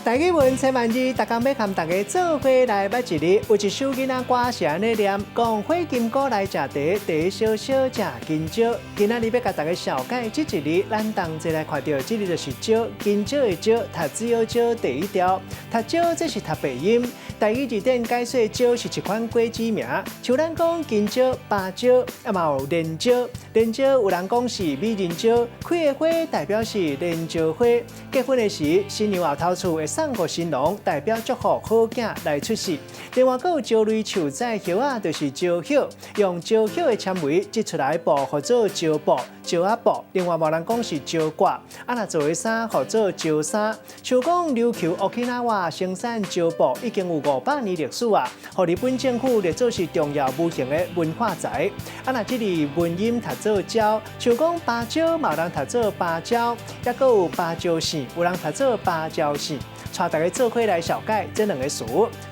台語文千萬字，逐工欲共大家做伙來捌一字。有一首囡仔歌是按呢念，講火金姑來食茶，茶燒燒食香蕉。今仔日欲共大家紹介這一字，咱同齊來看著，這字就是蕉，香蕉的蕉，讀水蕉第一調，讀蕉這是讀白音。台語字典解說，蕉是一款果子名，像咱講香蕉、芭蕉，啊嘛有蓮蕉，蓮蕉有人講是美人蕉，開的花代表是蓮蕉花。結婚的時，新娘後頭厝會送予新郎，代表祝福好囝來出世。另外，閣有蕉類樹仔葉仔，就是蕉葉，用蕉葉的纖維織出來布，號做蕉布、蕉仔布。另外，嘛有人講是蕉蓋，啊若做的衫號做蕉衫。像講琉球 Okinawa 生產蕉布已經有500年歷史啊，予日本政府列做是重要無形的文化財。啊若這字文音讀做蕉，像講芭蕉，嘛有人讀做芭蕉，抑閣有芭蕉扇，有人讀做芭蕉扇。帶大家做伙來紹介這兩个詞。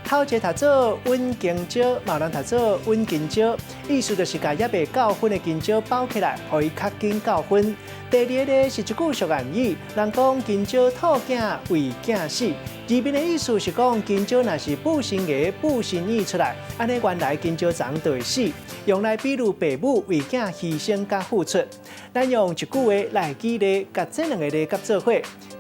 頭一个讀做穩香蕉，嘛有人讀做穩金蕉，意思就是共猶未夠薰的香蕉包起來，予伊較緊夠薰。第二个是一句俗諺語，人講香蕉吐囝為囝死，字面的意思是講香蕉若是布新芽、布新葉出來，按呢原來香蕉欉就會死，用來比喻爸母為囝犧牲佮付出。咱用一句話來舉例，共這兩个字佮做伙。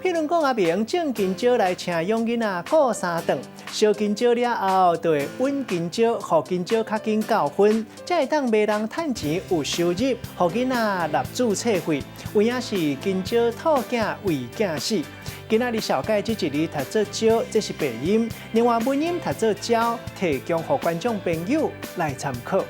譬如講阿明種香蕉來請養囡仔顧三頓，燒香蕉了後，就會穩香蕉，予香蕉較緊夠薰，才會當賣人趁錢有收入，予囡仔納註冊費。有影是香蕉吐囝為囝死。今仔日紹介這一字讀做蕉，這是白音；另外文音讀做蕉，提供予觀眾朋友來參考。